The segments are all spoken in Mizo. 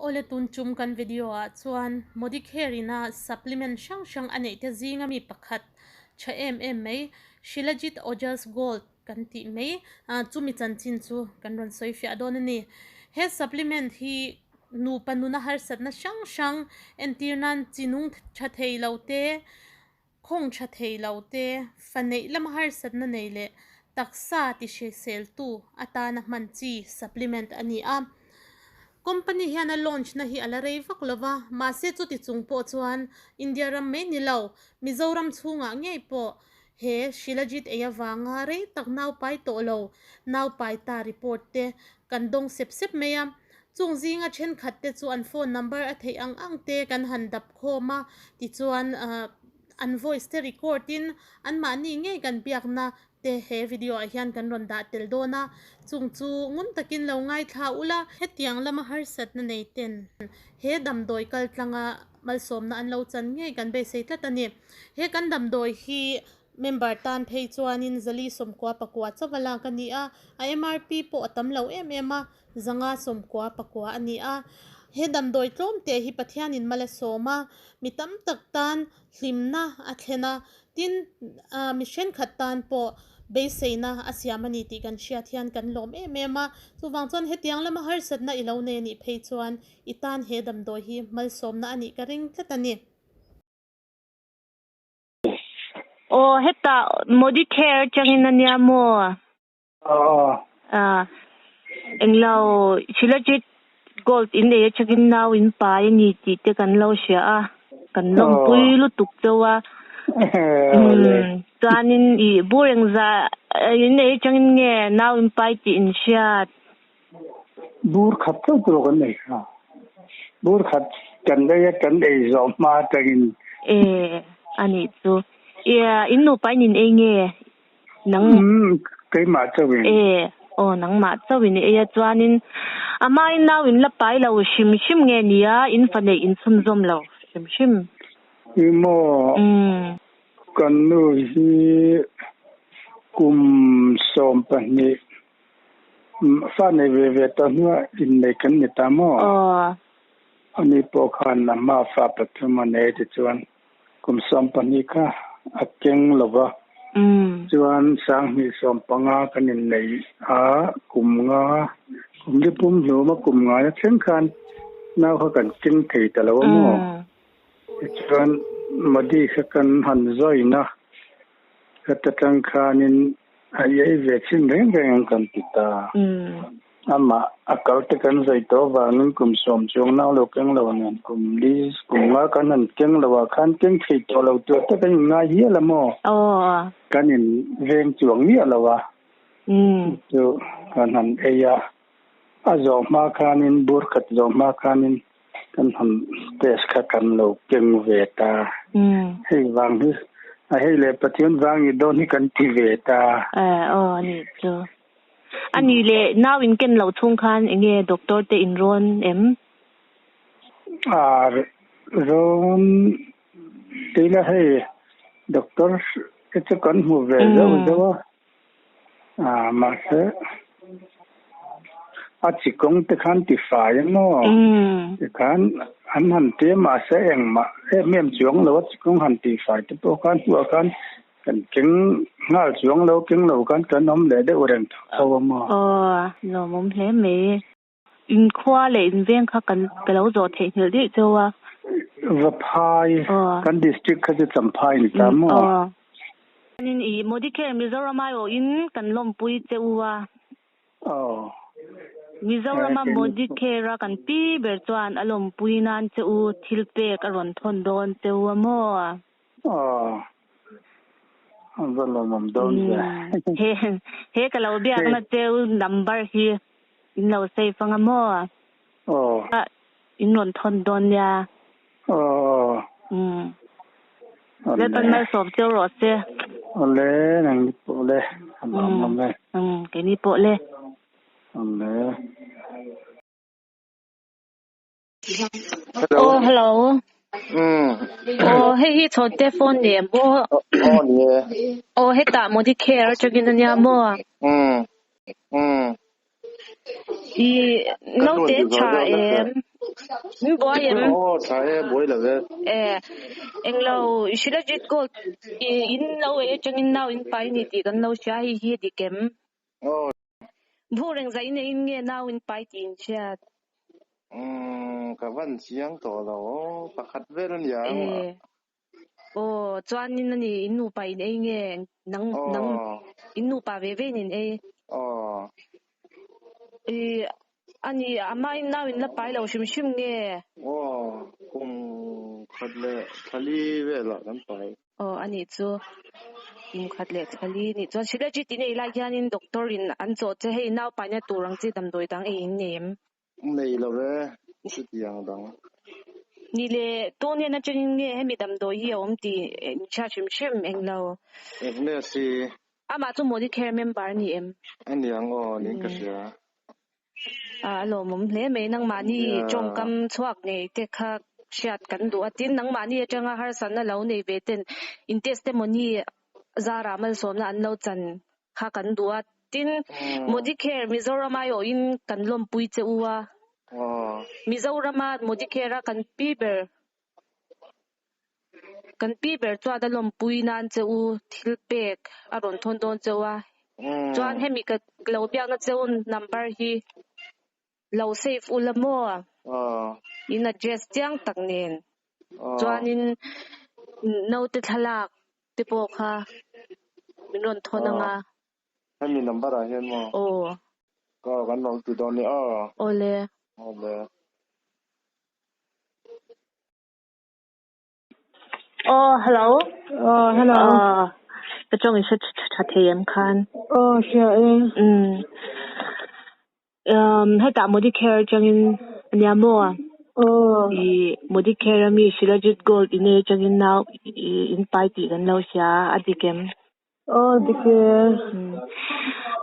Awle tun tum kan video ah chuan Modicare ina supplement hrang hrang a neih te zinga mi pakhat tha em em mai Shilajit Ojas Gold kan tih mai chumi chanchin chu kan rawn sawi fiah dawn a ni. He supplement hi nupa nuna harsatna hrang hrang entir nan chi nung tha thei lo te, khawng tha thei lo te, fa neih lama harsatna nei leh taksa ti hriseltu atana hman chi supplement a ni a. Company hian a launch na hi a la rei vak lo va, mahse chuti chung pawh chuan India ram mai ni lo, Mizoram chhungah ngei pawh he Shilajit ei avanga rei tak nau pai tawh lo, nau pai ta report te kan dawng sep sep mai a. Chung zinga thenkhat te chu an phone number a theih ang ang te kan han dap khawm a, tichuan an voice te record in anmahni ngei kan biakna te he video ah hian kan rawn dah tel dawn a, chung chu ngun takin lo ngaithla ula. Hetiang lama harsatna nei ten he damdawi kal tlanga malsawmna an lo chan ngei kan beisei tlat a ni. He kan damdawi hi Member tan phei chuanin zali sawmkua pakua chauh a lak a ni a, a MRP pawh a tam lo em em a, zanga sawmkua pakua a ni a. He damdawi tlawm teh hi Pathianin mal a sawm a, mi tam tak tan hlimna a thlen a, tin mi thenkhat tan pawh beiseina a siam a ni tih kan hriat hian kan lawm em em a. Chuvang chuan hetiang lama harsatna i lo nei a nih phei chuan i tan he damdawi hi malsawmna a nih ka ring tlat a ni. Aw hetah Modicare atangin a nia maw? Aw. Ah englo Shilajit Gold in ei atangin nau in pai a ni tih te kan lo hria a, kan lawmpui lutuk chauh a. Umm chuanin ih bur engzah in ei atangin nge nau in pai tih in hriat? Bur khat chauh tur kan nei kha. Bur khat kan ei a, kan ei zawh hma atangin. E, a nih chu. E, in nupa in in ei nge? Nang. Umm, keimah chauhin. E, aw nangmah chauhin i ei a chuanin a hmain nau in la pai lo hrim hrim nge nia, in fa neih in chhunzawm lo hrim hrim. I maw? Umm. Kan nu hi kum 12 Fa nei ve ve ta hnuah innei kan ni ta maw? Ani pawh khan a hma fa pathum a nei tichuan kum 12 kha a keng lo va, chuan 2015 kan innei a, kum nga, kum li pum hlum a kum ngaia thleng khan nau kha kan keng thei ta lo a maw? Tichuan Modi kha kan han zawina Heta tang khanin a iai ve chin reng reng ang kan ti ta. Amah a kal te kan zai tawh vangin kum 10 chuang nau lo keng lo nen kum li kum nga kan han keng lo ah khan keng thei tawh lo tur te kan in ngai hial a maw? Kan in veng chuang miah lo a. Chu kan han ei a. A zawh hma khanin bur khat zawh hma khanin Kan han test kha kan lo keng ve ta. Hei vang hi a hei leh Pathian vang i dawn hi kan ti ve ta. Eh aw a nih chu. A nih leh nau in ken loh chhung khan eng nge doctor te in rawn em? Ah rawn tila hei doctor te chu kan hmu ve zauh zauh a. Ah mahse a chi kawng te khan ti fai a maw tikhan an han ti a mahse engmah em em chuang lo a chi kawng han ti fai te pawh khan hnuah khan kan keng nghal chuang lo keng lo khan kan awm leh deuh reng tho tho a maw. Aw lawmawm hle mai. Inkhua leh inveng kha kan ka lo zawh theih nghilh daih cheu a. Vaphai kan district kha chu Champhai ni ta maw? Aw. Chuanin i Modicare Mizoram aiawhin kan lawmpui che u a. Aw. Mizorama Modicare a kan pi ber chuan a lawmpui nan che u thil pek a rawn thawn dawn che u a maw? Aw. A va lawmawm dawn ve. He he ka lo biakna cheu number hi in lo save anga maw? Aw. In rawn thawn dawn nia. Aw. Umm. Lalpan malsawm cheu rawh se. Awle nang ni pawh le. A lawmawm e. Umm keini pawh le. Awle. Aw hello. Aw hei hi chhawte phone ni em maw? Aw ni e. Aw hetah Modicare atangin ania maw? Umm. I naute tha em? Min buai em? Aw tha e, buai lo e. E, englo Shilajit Gold i in lo ei atangin nau in pai ni tih kan lo hria hei hi a dik em? Aw. Bur engzah in eiin nge nau in pai tih in hriat? Umm ka van chiang tawh lo, pakhat vel a niang. E, aw chuanin ani in nupa in ei nge nang nang Aw. in nupa ve ve in in ei? Aw. I ani amahin nau in la pai lo hrim hrim nge? Aw, kum khat leh thali velah kan pai. Aw anih chu kum khat leh thali nih chuan Shilajit in ei lai hianin doctor in an chawh che hei nau paina tur ang chi damdawi dang ei in nei em? Nei lo e, chutiang dang. Ni le, tun hian atangin nge hemi damdawi hi a awm tih in hriat hrim hrim eng lo. Agnes hi. Amah chu Modicare member a ni em? A niang aw, niin ka hria. A lawmawm hle mai, nangmahni tawngkam chhuak ngei te kha hriat kan duh a, tin nangmahni atanga harsatna lo nei ve ten in testimony zara malsawmna an lo chan kha kan duh a, tin Modicare Mizoram aiawhin kan lawmpui che u a, Mizorama Modicare a kan pi ber Kan pi ber chuan a lawmpui nan che u thil pek a rawn thawn dawn che u a, chuan hemi ka lo biakna che u number hi lo save u la maw? In address chiang tak nen chuanin naute thlalak te pawh kha min rawn thawn ang a. Hemi number ah hian maw? Aw. Aw kan lo ti dawn nia aw. Awle. Awle. Aw hello. Aw hello. Aw ka tawng in hre tha thei em khan. Aw hria e. Umm um hetah Modicare atangin ania maw? Aw. I Modicare ami Shilajit Gold in ei atangin nau in pai tih kan lo hria a dik em? Aw dik e. Umm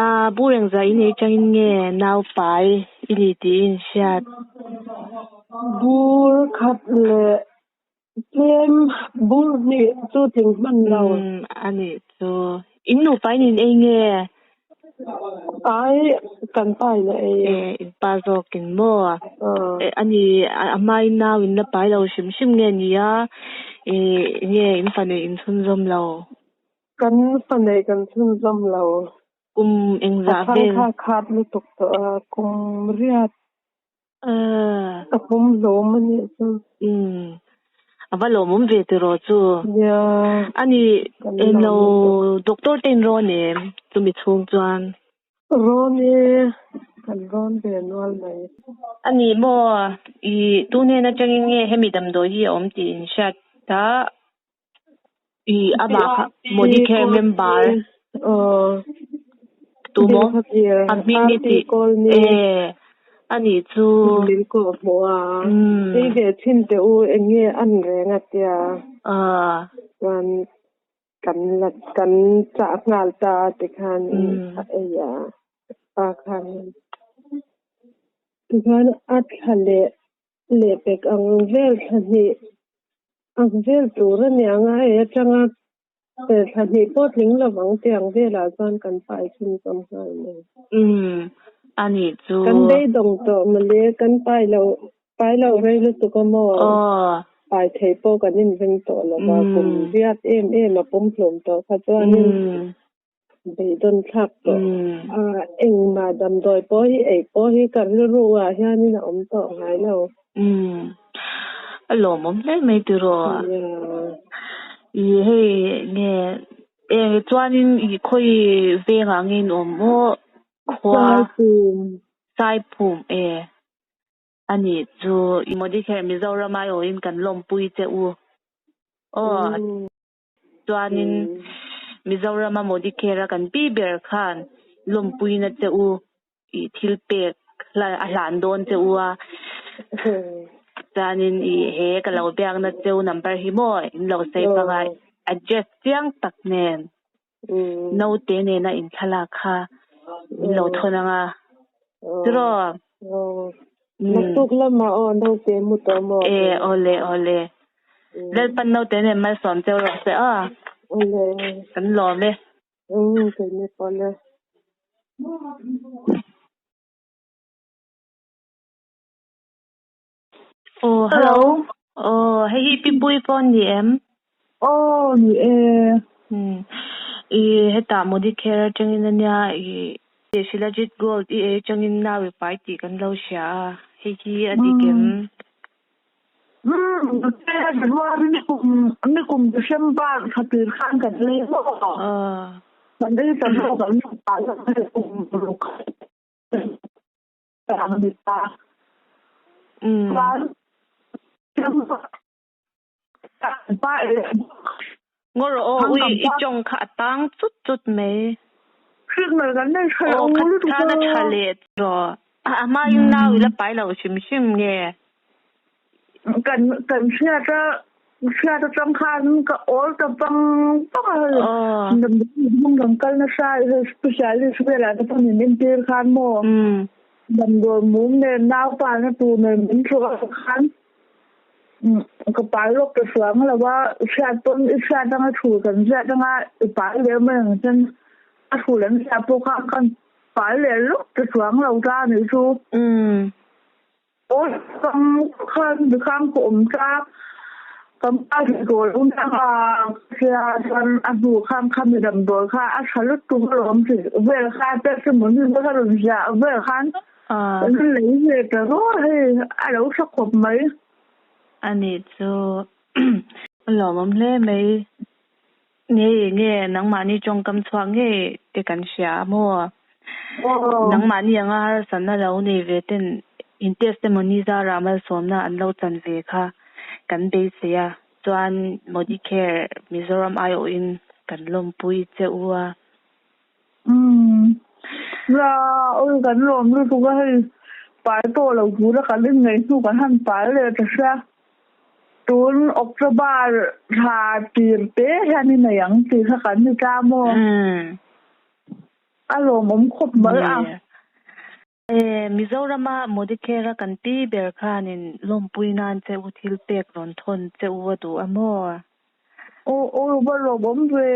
ah bu rengzah in ei atangin nge nau pai i ni tih i inhriat? Bur khat leh tlem bur hnih chu tling hman lo. Umm a nih chu. In nupa in in ei nge? Ai kan pa in a ei. E in pa zawkin maw? E a ni a hmain nau in la pai lo hrim hrim nge nia e nge in fa neih in chhunzawm lo? Kan fa neih kan chhunzawm lo. Kum engzah vel? A chhang kha khat lutuk tawh a, kum riat a pum hlawm a nih chu. Umm a va lawmawm ve tiraw chu. Nia. A ni englo doctor te in rawn em chumi chhung chuan? Rawn e, kan rawn ve nual mai. A ni maw, i tun hnen atangin nge hemi damdawi hi a awm tih in hriat a? I amah kha Modicare member tu maw a hming i tih e a nih chu. Min kawh hmuh a ei ve thin teh u eng nge an reng a tia chuan kan la kan chah nghal ta tikhan a ei a pa khan tikhan a thla leh Lehpek ang vel thla hnih ang vel tur a nia nga hei atanga thla hnih pawh tling lovang tih ang velah chuan kan pai chhunzawm nghal mai. Umm a nih chu. Kan beidawng tawh mawle kan pai lo pai lo rei lutuk a maw? Aw. Pai thei pawh kan inring tawh lova kum riat em em a pawm hlawm tawh kha chuanin. Beidawn thlak tawh a, engmah damdawi pawh hi ei pawh hi ka rilru ah hianin a awm tawh ngai lo. Umm, a lawmawm hle mai tiraw? I hei nge eng chuanin i khawi vengah nge in awm maw? Khua. Saiphum. Saiphum e. A nih chu i Modicare Mizoram aiawhin kan lawmpui che u. Aw. Chuanin Mizorama Modicare a kan pi ber khan lawmpuina che u i thil pek a hlan dawn che u a. Chuanin i he ka lo biakna che u number hi maw in lo save anga address chiang tak nen naute nena in thlalak kha in lo thawn anga tiraw? Naktuk lamah aw naute mu tawh maw? E awle awle. Lalpan naute nen malsawm cheu rawh se aw. Awle. Kan lawm e. Umm keini pawh le. Aw hello. Aw hei hi Pi Pui phone ni em? Aw ni e. Umm i hetah Modicare atangin ania i Shilajit Gold i ei atangin nau i pai tih kan lo hria a, hei hi a dik em? Umm January ni kum ni kum December thla tir khan kan lei maw? Aw. Kan ei ta zawk an pai hei kum ruk. Ngaw rawh aw, ui i tawng kha a tang chut chut mai. Aw khat khan a tha leh rawh. A hmain nau i la pai lo hrim hrim nge? Kan kan hriat a hriat atang khan ka awl ta pang pang a hei damdawi kan kal nasa hei specialist velah te pawh min entir khan maw damdawi mum nen naupa na tur nen min hruai ang khan ka pai lawk ta suang lo a hriat pawn i hriat anga thu kan ziat anga i pai leh mai ang chuan a thu lam ziah pawh khan kan pai leh lawk ta suang lo ta a nih chu. Aw kang khan mikhang ka awm ta kan pa ri dawl awm ta a sia chuan a hnu khan kha mi damdawi kha a tha lutuk alawm tih vel kha testimony te kha rawn ziah vel khan kan lei ve ta rual hei a lo tha khawp mai. A nih chu a lawmawm hle mai. Nge nge nangmahni tawngkam chhuak nge te kan hria a maw? Nangmahni anga harsatna lo nei ve ten in testimony zarah malsawmna an lo chan ve kha kan beisei a, chuan Modicare Mizoram aiawhin kan lawmpui che u a. Umm la awi kan lawm lutuk a hei pai pawh lo tur a kan inngaih hnu kan han pai leh ta sia. Tun October thla tir te hian i nei ang tih kha kan ni ta maw? A lawmawm khawp mai a. E, Mizorama Modicare a kan pi ber khanin lawmpui nan che u thil pek rawn thawn che u a duh a maw? Aw aw va lawmawm ve.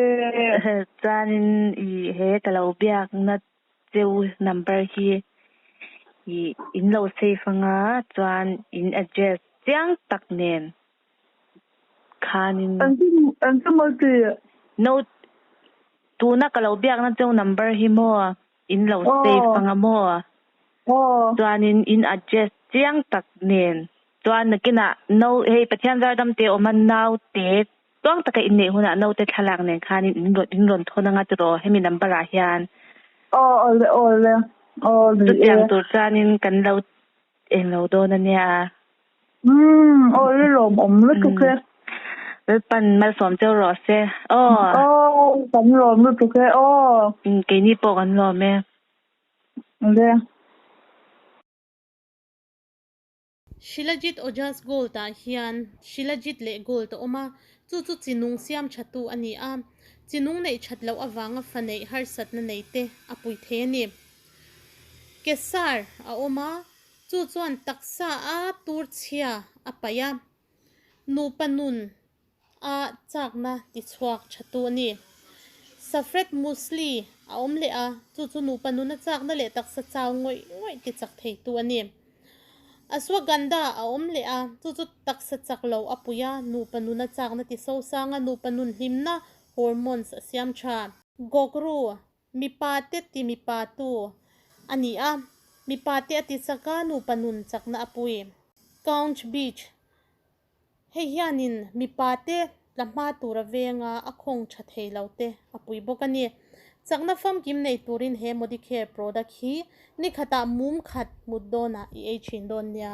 Chuanin i he ka lo biakna che u number hi i in lo save anga chuan in address chiang tak nen khanin. Engtin maw ti? No, tuna ka lo biakna cheu number hi maw in lo save anga maw? Chuanin in address chiang tak nen chuan nakinah no hei Pathian zardam te awma naute Tluang taka inneih hunah naute thlalak nen khanin in rawn in rawn thawn anga tiraw hemi number ah hian. Aw awle awle aw ni e. Chutiang tur chuanin kan lo eng lo dawn ania. Umm awle lawmawm lutuk e. Lalpan malsawm cheu rawh se aw. Aw kan lawm lutuk e aw. Keini pawh kan lawm e. Awle. Shilajit Ojas Gold ah hian Shilajit leh Gold a awm a, chu chu chi nung siam tha tu a ni a, chi nung neih that loh avanga fa neih harsatna nei te a pui thei a ni. Kesar a awm a, chu chuan taksa a tur chhia a paih a, nupa nun a chakna ti chhuak tha tu a ni. Safred Musli a awm leh a, chu chu nupa nuna chakna leh taksa chau ngawih ngawih ti chak thei tu a ni. Ashwagandha a awm leh a, chu chu taksa chak lo a pui a, nupa nuna chakna ti sosang a, nupa nun hlimna hormones a siam tha. Gokru, mipa te ti mipa tu a ni a, mipa te a ti chak a, nupa nun chakna a pui. Couch Beach, Hei hianin mipate tla hma tura venga a khawng tha thei lo te a pui bawk a ni. Chakna famkim nei turin he Modicare product hi ni khatah mum khat mut dawnah i ei thin dawn nia.